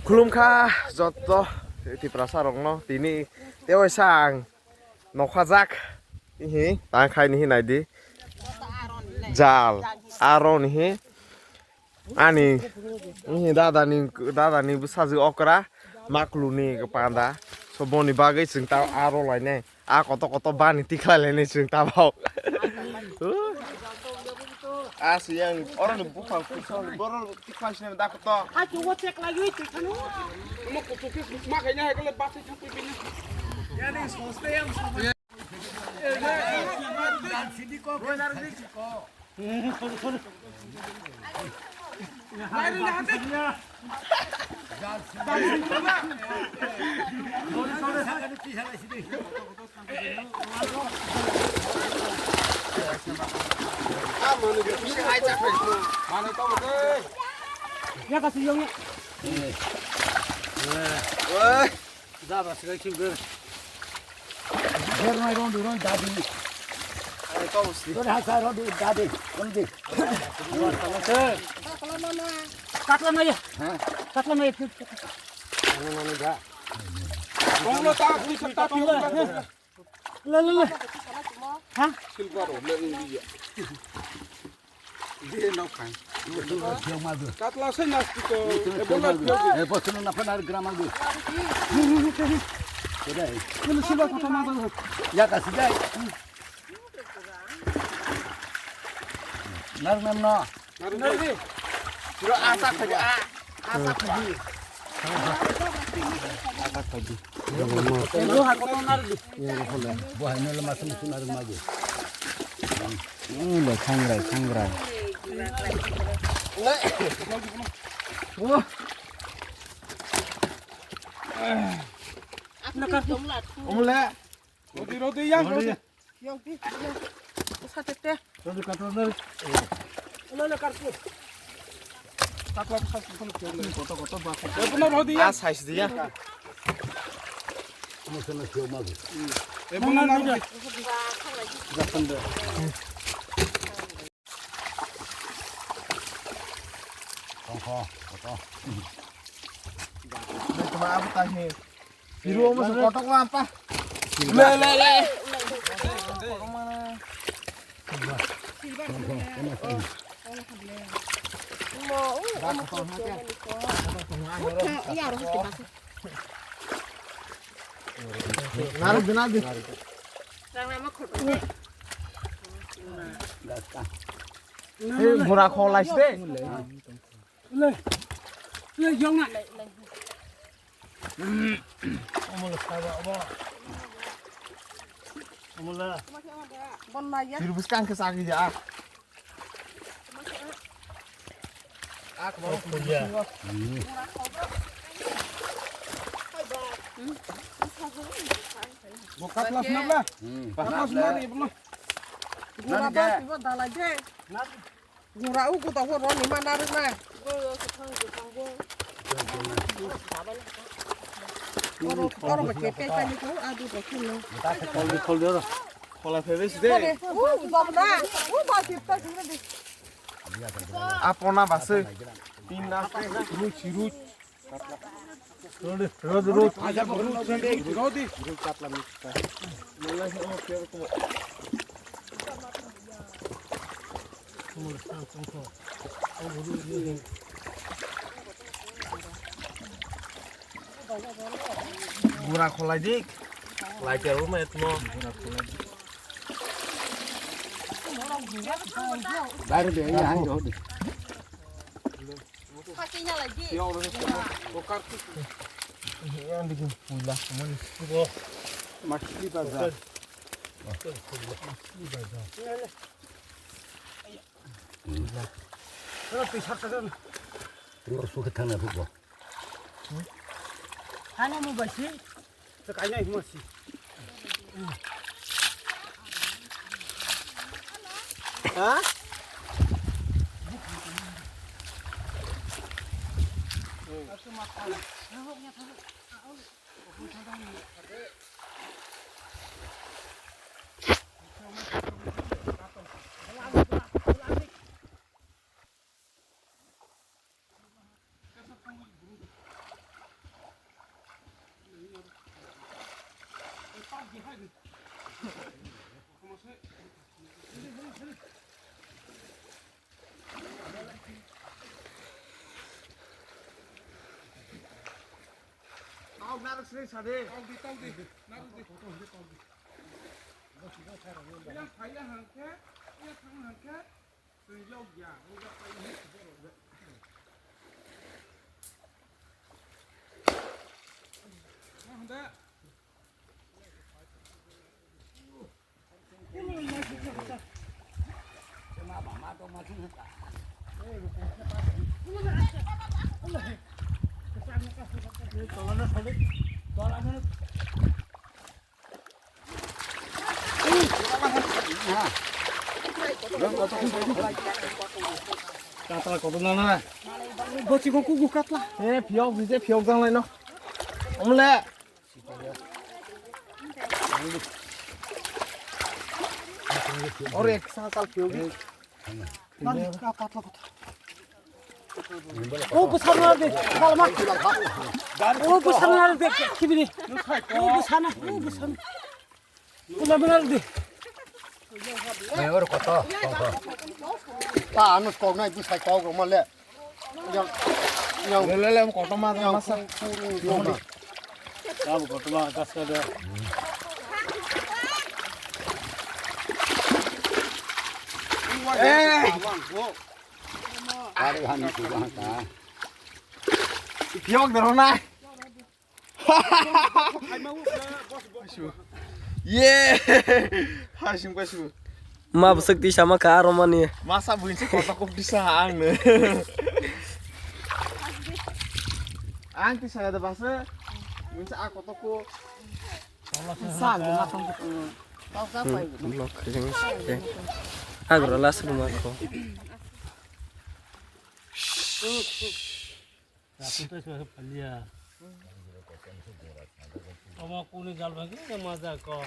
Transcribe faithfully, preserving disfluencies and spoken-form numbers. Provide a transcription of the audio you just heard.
Khulumkha joto Tiprasa rokno tini tewaisa ang nokhajak ihi tangkhai nihi naidi jal aro nihi ani ihi dada ni dada ni bwsajwk okra maklu ni panda so boni bagwi chwng ta aro lainai. A koto koto bani tikhlai lainai chwng tabok. A siyang oro ni buphang kusa ni boro tikhlai sini da koto. Ha chugo chek lagi twi khanu. Mo kutu ki ma khaina hai kale basi thangpi bini. Ya ni soste ya soste. Oi. Jabra sigai khibgor. Ber mai ron di ron dadi. Ai to usti. Ron ha sa ron di dadi. Ron di. Katla mai. Ha? Katla mai. Ano ano ja. Konglo ta pui sa ta pui. La la la. Ha? Silver ro le India. Dia nak kan. Katla sai nas tu. Eh, bos tu nak pernah gram aku. Sudah. Ini sudah kata mata. Ya kasih dai. Nar mem no. Nar mem. Sudah asak saja. Asak saja. Asak saja. Bo hai no le masuk sunari maju. Hmm, le khangrai, khangrai. Oh. Omle. Rodi, rodi, yang, rodi. Yang di, yang. Sa tete. Rodi, kato, rodi. Lo, lo, kartu. Katla sa kono kono. Koto, koto, ba. Eh, puno rodi, yang. Ah, size dia. Kono kono kyo magu. Eh, puno na rodi. Japan da. Tongkho, koto. Tuma abu tahi. Biru omo se kotok lampa. Le, le, le. Naruk di, naruk di. Hei, mura kholai side. Le, le, yang na. Omo le sabo, omo. Omo le. Bon na ya. Biru bwskang khe sagwi ja. Ak, bo katla sna bla. Hmm. Katla sna bla, ibu. Gura ba, ibu dalai de. Gura ugu da horo ni mana rwna. Oro, oro ba ke pe ka ni ko, adu ba ke no. Khol di, khol di oro. Khola phebe side. U, u, ba na. U, ba ke pe ka ni. Apona base. Tin na. Ruchi, ruchi. Rodi, rodi, rodi. Rodi. Gura kholai dik. Lai tiar bo mai tmo. Gura kholai dik. Bayar de, ya, hai, rodi. Yang bikin puila, aman. Masih bazar. Kalau pisar saja. Tengok suka tanah tu, Bo. Hana mau basi? Sekai nai masi. Ha? Tau narwk sri sadi. Tau di, tau di. Narwk di. Yang phaiya hangke, yang thang hangke. Twi yokya, wngya pai ni borok. Nah, handa. Katla kotorma na. Bochi ko kuku katla. Eh, phiyok bije phiyok jang lai no. Omle. Ore ek sa kal phiyok. Mani ka katla kota. O bwsarna de, galma. O bwsarna de, kibini. O bwsarna, o bwsarna. Kula bwsarna de. Mai oro koto. Ta anu kok nai bwsai kok rok ma le. Yang, yang. Le, le, le, koto ma, yang masa. Yang koto ma, gas ka de. Eh. Ari han tu han ta. Piyok dero na. Ye. Hasing pasu. Ma bwswk tisa ma kha aro mani. Masa buinsi kotok kok tisa ang ne. Ang tisa ya da basa. Buinsi a kotok ko. Sa ne ma tong. Tau sa pai. Blok khe. Agro las rumah ko. Aku tu sudah palia. Omo kuni jal bagi yang maja ko.